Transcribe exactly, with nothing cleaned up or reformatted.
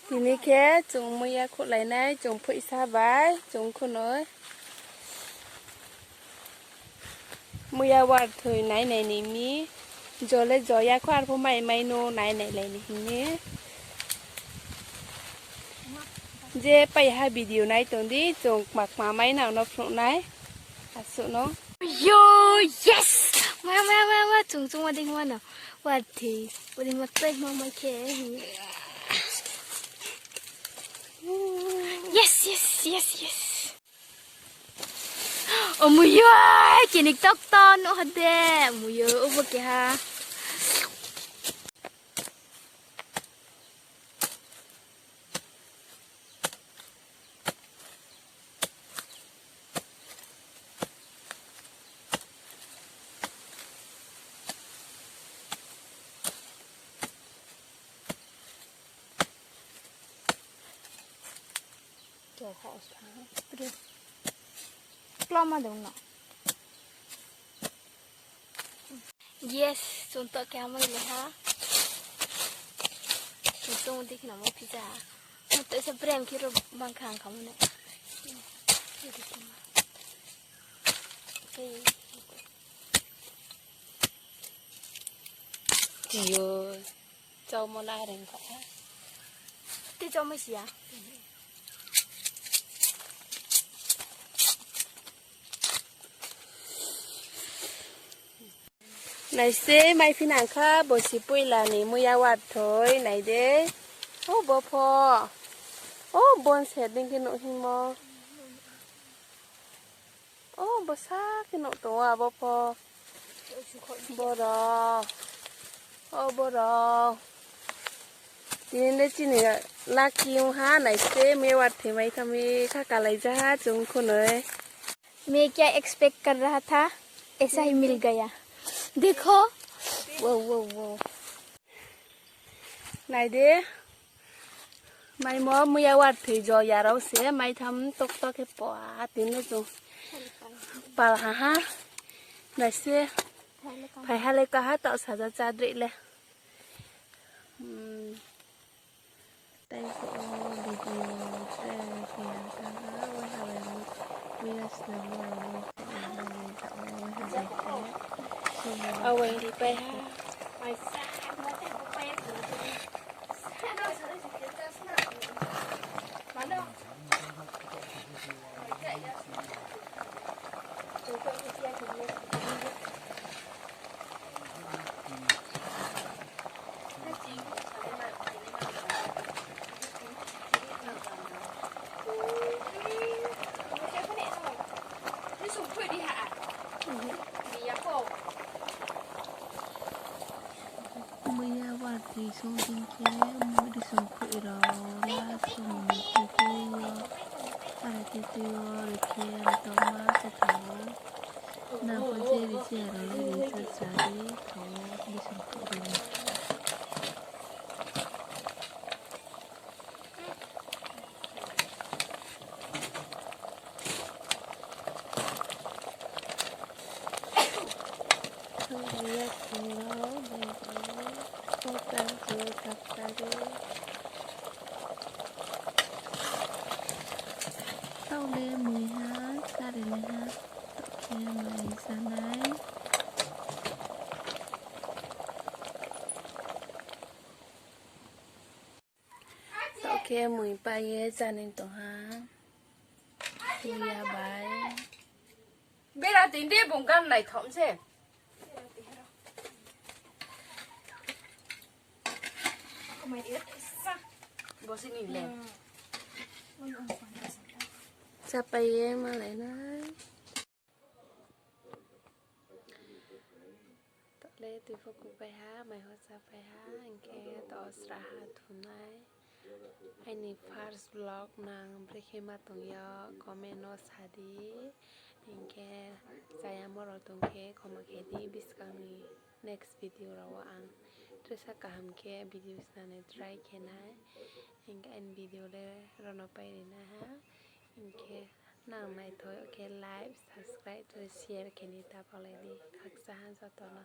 Tini khe chung muiya khuhlai nai, chung phoihsa bai, chung khunoi. Muiya warthoi nai nai ni mi. Jo le jo ya kho, arphuh mai mai no nai nai lai ni hing ye. Je paiha video nai tong di, chung kma kma mai nang no phnuh nai. Asuh no. Yo, yes! Ma, ma, ma, ma, chung, chung, wading ma no. Warthoi, wading ma, tei ma, ma khe. Yes, yes, yes, yes. O muiyo, kini tok ton, o hade, muiyo, o bo keha. Klama dong no. Yes, chung to khe amai le ha. Chung to di khna mo pizza. Chung to se brem khe ro bang khang khamo ne. Tiyo, chau mo na reng kha. Ti chau mo sia. Nai se, mai phinang kha, bo si poila ni muiya warthoi, nai de. O bo pho. O bon se ding khe nuh hingmo. O bo sa khe nuh tong o abo pho. Boro. O boro. Tini le chini lucky ong ha, nai se, muiya warthoi mai tha mi kha kalai ja ha, chung khunoi. मैं क्या एक्सपेक्ट कर रहा था, ऐसा ही मिल गया। देखो, wow, wow, wow। Nai de, maimo muiya warthoi jo ya rao se, mai tham tok tok khe po, a tini le chung pal ha ha, nai se, phai ha le ka ha, taoh saja chadroi le. Hmm. Tai khe o video tre khe ya tha ha, waiha bai muiya snam rao no khe nai ta o waiha bai khe. Awai ri pai ha. Muiya warthoi song ding khe, mui risong khui rao, la song khui khe yo, para tui tui yo, ri khe ang tongma se thanng ou. Nang pho je ri je rao le ri sa sa di thanng ou, risong khui ri ni. Thangbai ya khe rao, bai bai, o tan chu thak ta di. Taoh le mui ha, chari nai ha, taoh khe mai sa nai. Taoh khe mui pai ye chánai tong ha. Mui ya bai. Bera tin de bung gan naithom se. Bo sini le. Chápai ye malai nai. Taoh le tui pho kupai ha, mai pho chápai ha, hing khe taoh srahha thumnai. Aini first vlog nang brekhe ma tong yo, comment no sa di. Hing khe chayamo rao tong khe khoma khe di, buskang ni next video rao wo ang dresa kaham khe video snanai try khe nai. Hing khe aini video le rao no pai ri nai ha. Hing khe nang naithoi khe like, subscribe, share khe ni ta palai di. Khakchang ha joto no.